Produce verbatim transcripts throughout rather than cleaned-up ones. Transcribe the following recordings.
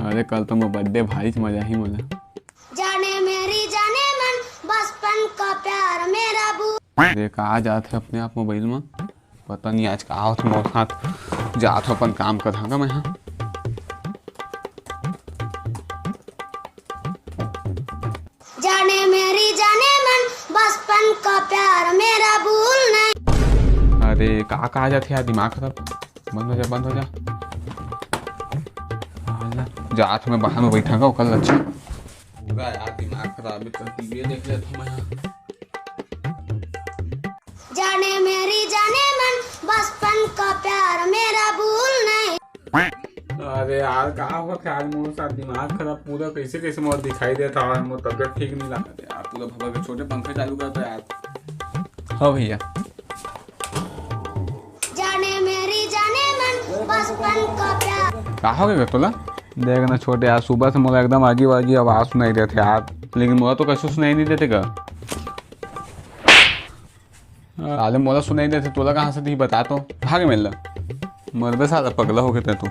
अरे, कल तो मोर birthday, भारी मजा ही मोला। जाने मेरी जाने मन, बचपन का प्यार मेरा भूल। अरे, का जात हे अपने आप मोबाइल में? पता नहीं आज का होत मोर साथ। जात हो अपन काम कर धागा मैं, हाँ। जाने मेरी जाने मन, बचपन का प्यार मेरा भूल नहीं। अरे, का, का जात हे यार, दिमाग खराब। बंद हो जा, बंद हो जा। साला, जात मैं बाहर में बैठा का, ओकर लच्छा। पूरा यार दिमाग खराब है, तो टीवी देख लेता मैं यहाँ। जाने मेरी जाने मन, बचपन का प्यार मेरा भूल नहीं। अरे यार, का हो क्या आज मोर साथ, दिमाग खराब पूरा, कैसे कैसे मोर दिखाई देता है, मोर तबियत ठीक नहीं लगता यार, पूरा भवा के छोटे पंखे चालू करता यार। हाँ भैया। जाने मेरी जाने मन, बचपन का प्यार। का हो गया तोला? देख ना छोटे यार, सुबह से मोला एकदम अजीब अजीब आवाज सुनाई देते यार, लेकिन मोला तो कछु सुनाई नहीं देते का? साले मोला सुनाई देते, तोला कहाँ से दी बता तो? भाग मिल ला। मरबे साला, पगला हो गया तू।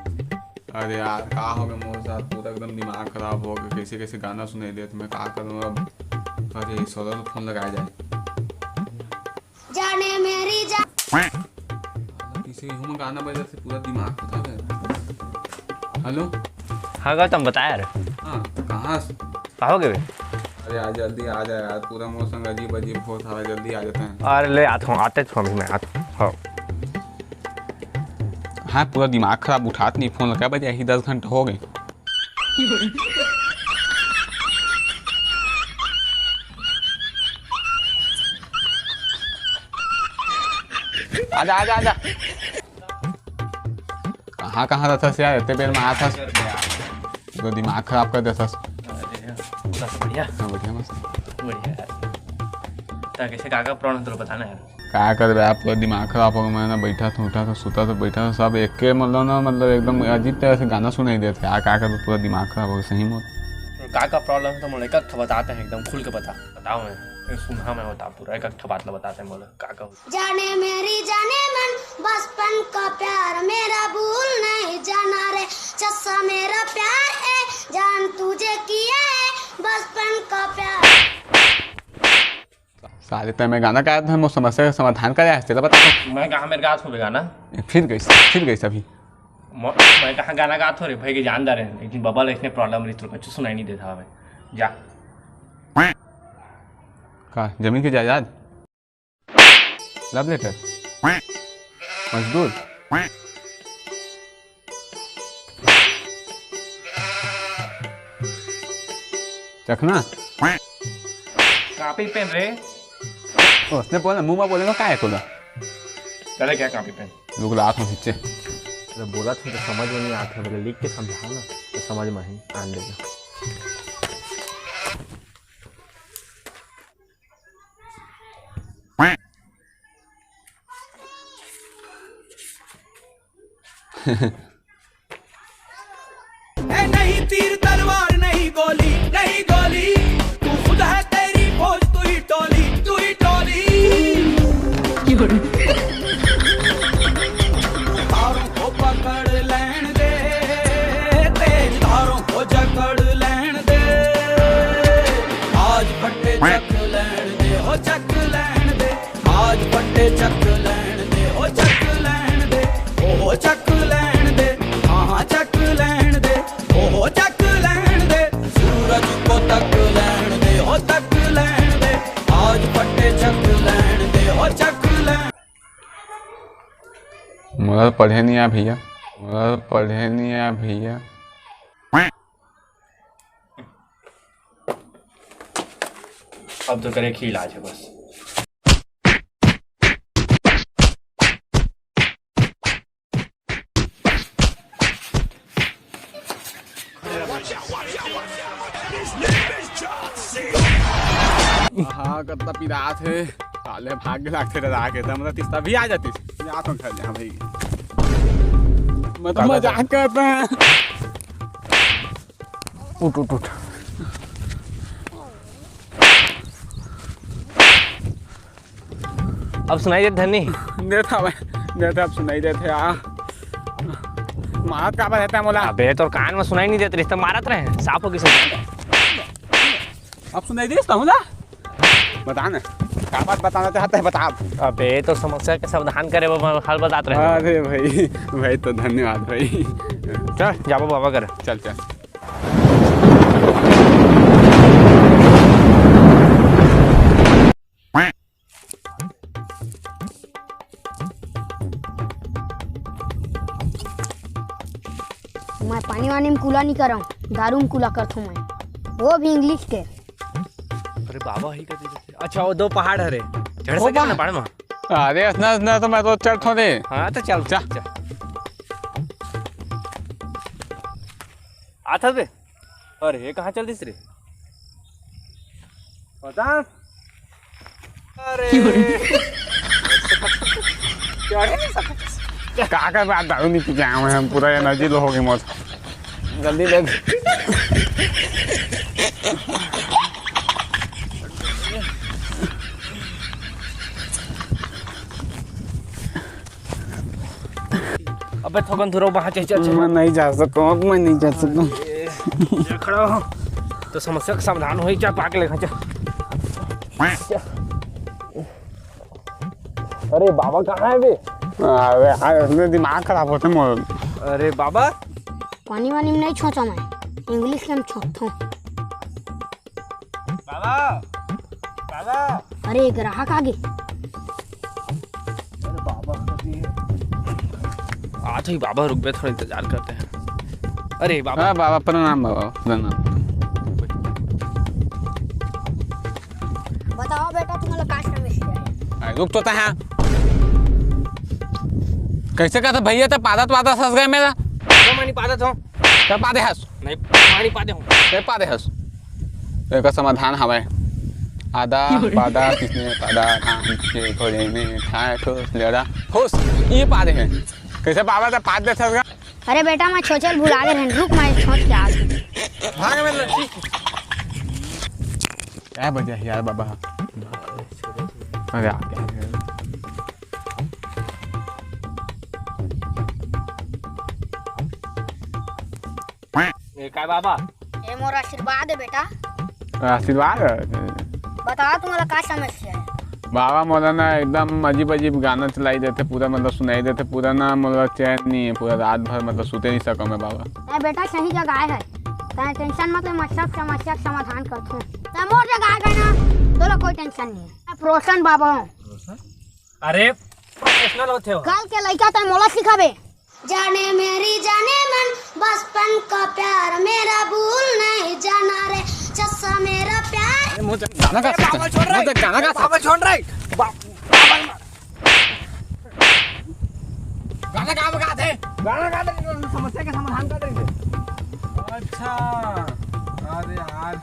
अरे यार, का हो गया मोर साथ? पूरा एकदम दिमाग खराब हो गया। कैसे कैसे गाना सुनाई देते, मैं का करूँ अब? अरे, सोलह फोन लगाया जाए। जाने मेरी जा- किसी हूँ गाना बजा से पूरा दिमाग खराब है। हेलो। हाँ गौतम, बता यार। हाँ, कहाँ से? का हो गए बे? अरे यार, जल्दी आ जा यार, पूरा मौसम अजीब अजीब हो, साला जल्दी आ जाते हैं। अरे ले, आत हूँ, आते तो अभी मैं आत हूँ। हाँ। हाँ, पूरा दिमाग खराब, उठात नहीं फोन, लगा बजे यही दस घंटा हो गए। आजा, आजा, आजा। कहाँ, कहाँ रहता से यार, इतने बेर में आया था। तो दिमाग खराब कर देता। अरे, बस बढ़िया। हाँ, बढ़िया, मस्त। बढ़िया यार। तो कैसे, का, का problem है, तो बताना यार। का करबे आप, पूरा दिमाग खराब हो गया। मैं ना बैठा था, उठा था, सुता था, बैठा था, सब एक के मतलब ना, मतलब एकदम अजीब तरह से गाना सुनाई देते यार। का करबे, पूरा दिमाग खराब हो गया सही में। का का problem है तो मोला एक ठो बताते हैं, एकदम खुल के बता। बताओ मैं, ये सुना मैं बता पूरा, एक ठो बात ला बताते हैं मोला का का। जाने मेरी जाने मन, बचपन का प्यार मेरा भूल नहीं जाना रे, चस्सा मेरा प्यार है, जान तुझे किया है, बचपन का प्यार। साले, तैं मैं गाना गाया था, मोर समस्या का समाधान करे आए हस, तेला बता। मैं कहाँ मेर गात हों बे गाना? फिर गइस, फिर गइस अभी। म-, मैं कहाँ गाना गात हों रे भाई, के जानदार है, लेकिन बबा ला इसने problem रही तो कुछ सुनाई नहीं देता हमें। जा। का जमीन के जायदाद? Love letter? मजदूर? चखना? Copy pen रे। ओ, उसने बोला, मुंह में बोलेगा, का है तोला? चले क्या copy pen? रुक, लात हूँ खींचे। अरे बोला था तो समझ में नहीं आता, बोले लिख के समझा ना, तो समझ में ही आन देगा। ए, नहीं तीर तलवार, नहीं गोली, नहीं गोली, तू खुद है तेरी फौज, तू ही टोली, तू ही टोली। धारों को पकड़ लेने दे, तेज धारों को जकड़ लेने दे, आज फट्टे चक लेने दे, हो चक लेने दे। आज फट्टे चक लेने दे, ओ चक लेने दे, ओ चक लेने दे, हाँ, हाँ, चक लेने दे, ओ चक लेने दे। सूरज को तक लेने दे, ओ तक लेने दे। आज फट्टे चक लेने दे, ओ चक लेने। मोला पढ़े नहीं आ भैया, मोला पढ़े नहीं आ भैया। अब तो करे एक ही इलाज है बस। हाँ, कतना पिरात हे। साले भाग के लागथे डरा के, त मतलब तीस्ता भी आ जातिस। जात हूँ घर, हाँ भाई। मैं तो मजाक करता हूँ। उठ, उठ, उठ। अब सुनाई देत धनी? देत हवय, देत हवय, अब सुनाई देत हे, आ। मारत काबर रहता है मोला? अबे, तोर कान में सुनाई नहीं देत रहिस, त मारत रहे। साफ हो गइस। अब सुनाई देस, तहूँ ला? बता ना, का बात बताना चाहता है, बता। अबे, तोर समस्या के समाधान करे बर मैं हल बतात रहे। अरे भाई, भाई तो धन्यवाद भाई। चल, जाबो बाबा कर। चल, चल। मैं पानी वानी में कूला नहीं करंव, दारू में कूला करथों मैं, वो भी इंग्लिश के। अरे बाबा, ही कथी कथे? अच्छा, वो दो पहाड़ हरे, चढ़ वो सकत हन ना पहाड़ में? अरे, असना, असना तो मैं तो चढ़थों रे। हाँ, तो चल, जा। चल। आत हस बे? अरे, ये कहाँ चल दिस रे? पता? अरे। चढ़ नहीं सकत। का कर बात, दारू नहीं पी के आए हैं हम, पूरा एनर्जी लो हो गई मोर। जल्दी ले। अबे थोकन थोड़ा वहाँ चल, चल, चल। मैं नहीं जा सकता हूँ, अब मैं नहीं जा सकता हूँ। ए, खड़ा हो। तो समस्या का समाधान होई, जा पाके लेखा, जा। अरे बाबा कहाँ है बे? अरे यार, इसमें दिमाग खराब होते मोर। अरे बाबा। पानी वानी में नहीं छोंचा मैं, इंग्लिश के में छोंचथों। बाबा, बाबा। अरे, ग्राहक आ गे। अरे बाबा, कभी आत ही बाबा, रुक बे, थोड़ा इंतजार करते हैं। अरे बाबा। हाँ बाबा, प्रणाम बाबा, प्रणाम। बताओ बेटा, तुम्हारा का समस्या है? अरे रुक तो तैं। कैसे कहता भैया, तैं पादत वादत हंस गए मेरा। तो मैं नहीं पादत हूँ। तैं पादे हस। नहीं, पानी पादे हूँ। तैं पादे हस। एकर समाधान हवय। आदा, पादा, किसने पादा, राम के घोड़े में ठाय ठोस लड़ा फूस। ये पादे हैं। कैसे बाबा तैं पाद देथस गा? अरे बेटा, मैं छोचल भुला गे रहेन, रुक, मैं छोच के आत हूँ। भाग में लड़की। क्या बजा है यार बाबा? अरे आ गया। ए, काय बाबा? ए मोर आशीर्वाद है बेटा। आशीर्वाद है? बताओ तुम्हारा का समस्या है? बाबा मोला ना एकदम अजीब अजीब गाना चलाई देथे, पूरा मतलब सुनाई देथे, पूरा ना मोला चैन नहीं है, पूरा रात भर मतलब सुते नहीं सकूँ मैं बाबा। ए बेटा, सही जगह आए है, तैं टेंशन मत ले, मैं सब समस्या का समाधान करथों। तैं मोर जगह आ गए ना, तोला कोई टेंशन नहीं है। मैं प्रोशन बाबा हूँ। अरे प्रोफेशनल होथे हो। कल के लइका तैं मोला सिखाबे। जाने मेरी जाने मन, बचपन का प्यार मेरा भूल नहीं जाना रे, चस्सा मेरा प्यार। गाना गा सकते हैं। गाना गा सकते हैं। छोड़ रहा है। गाना गा, गा दे। गाना गा दे, समस्या के समाधान कर देंगे। अच्छा, अरे यार,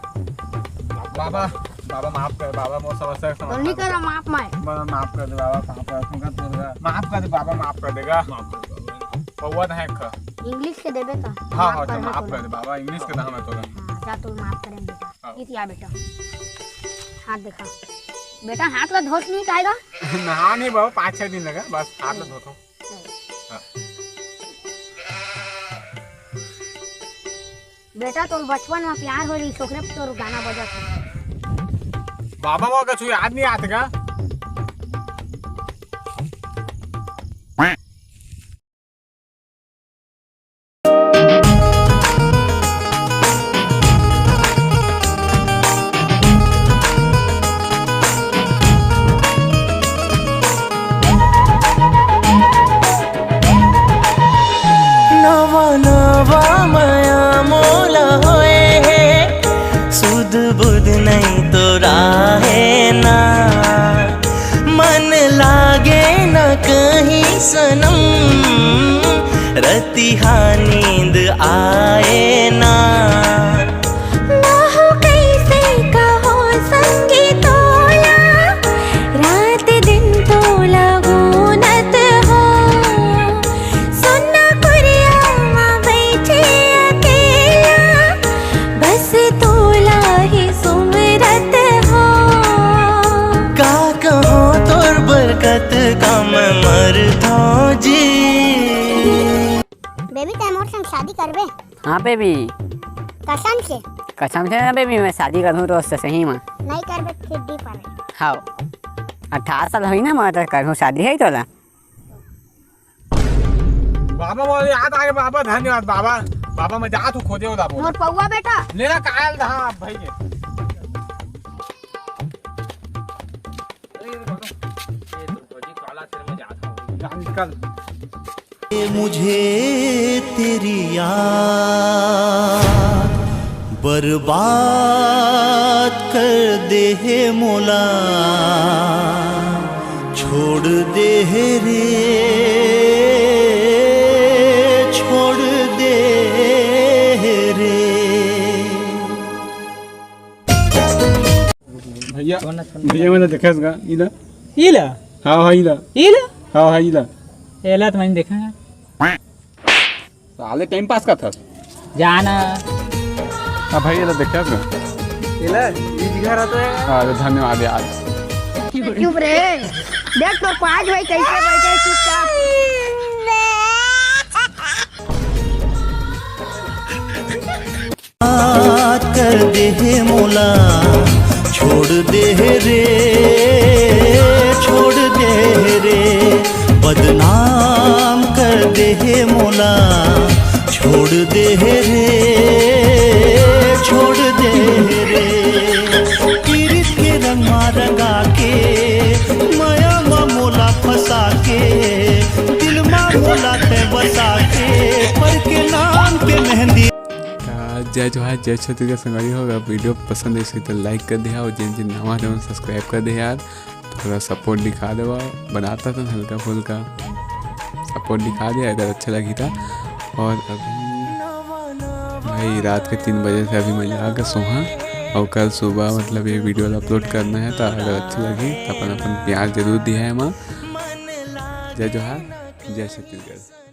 बाबा, बाबा माफ कर, बाबा मोर समस्या के समाधान नहीं कर। माफ मैं। बाबा माफ कर दे बाबा, माफ कर, माफ कर दे बाबा, माफ कर देगा। माफ कर दे बाबा। पौवा ना है खा। इंग्लिश के देबे तो। हाँ, हाँ, माफ कर दे बाबा, इंग्लिश के ना हमें तो। हाँ, जा तू माफ करें बेटा। हाँ। इतिया बेटा। हाथ देखा। बेटा, हाथ ला धोत नहीं पाएगा? नहा नहीं बाबा, पाँच छह दिन लगा, बस हाथ ला धोता हूँ। हाँ। बेटा, तोर बचपन में प्यार हो रही, छोकरे पे तोर गाना बजत है। बाबा, वो कछु याद नहीं आते का? नवा नवा मया मोला होए हे, सुध बुध नहीं तो राहे ना, मन लागे न कहीं सनम, रतिहा नींद आए ना। महू कइसे कहो संगी तोला, रात दिन तोला गुनत हो। सुन्ना कुरिया मा बइठे अकेला, बस तोला ही सुमरत हो। का कहो तोर बरकत का मैं मरथों जी। बेबी, तैं मोर हाँ बेबी। कसम से? कसम से ना बेबी, मैं शादी करहूँ तो उससे सही में। नहीं करबे, फिर भी पर। हाँ, अठारह साल होई ना, मैं तो करहूँ शादी, है तोला। बाबा, मोर याद आ गया बाबा, धन्यवाद बाबा। बाबा, मैं जात हूँ खोजे वाला बोल। मोर पौवा बेटा। लेना कायल धाम भाई के। अरे, ये तो भौजी काला सिर में जात हूँ। जा, निकल। मुझे तेरी याद बर्बाद कर दे हे मोला, छोड़ दे हे रे, छोड़ दे हे रे। भैया, भैया, मैं देखे इसका, इला। इला? हाँ, हाँ, इला। इला? हाँ, हाँ, इला। एला तो मैंने देखा है। साले टाइम पास का था। जाना। हाँ भाई, ये तो देखा था। ये ले, ये दिखा रहा तो है। हाँ, तो धन्यवाद यार। चुप रे। देख तो पाँच भाई कैसे बैठे चुपचाप। बात कर दे हे मोला, छोड़ दे हे रे, छोड़ दे हे रे, बदनाम कर दे हे मोला, छोड़ दे हे रे, छोड़ दे हे रे। पीरित के रंग मा रंगा के, मया मा मोला फंसा के, दिल मा मोला ते बसा के, पर के नाम के मेहंदी। आ, जय जोहार, जय छत्तीसगढ़ संगवारी हो। अगर वीडियो पसंद आइस हे तो लाइक कर देहा और जिन जिन नवा हे ओमन सब्सक्राइब कर देहा यार। थोड़ा सपोर्ट दिखा देवा, बनाता था हल्का फुल्का सपोर्ट दिखा देहा अगर अच्छा लगी था। और अभी भाई रात के तीन बजे से अभी मैं जाके सोहा और कल सुबह मतलब ये वीडियो ला अपलोड करना है, तो अगर अच्छा लगी तो अपन अपन प्यार जरूर दिहा हे माँ। जय जोहार, जय छत्तीसगढ़।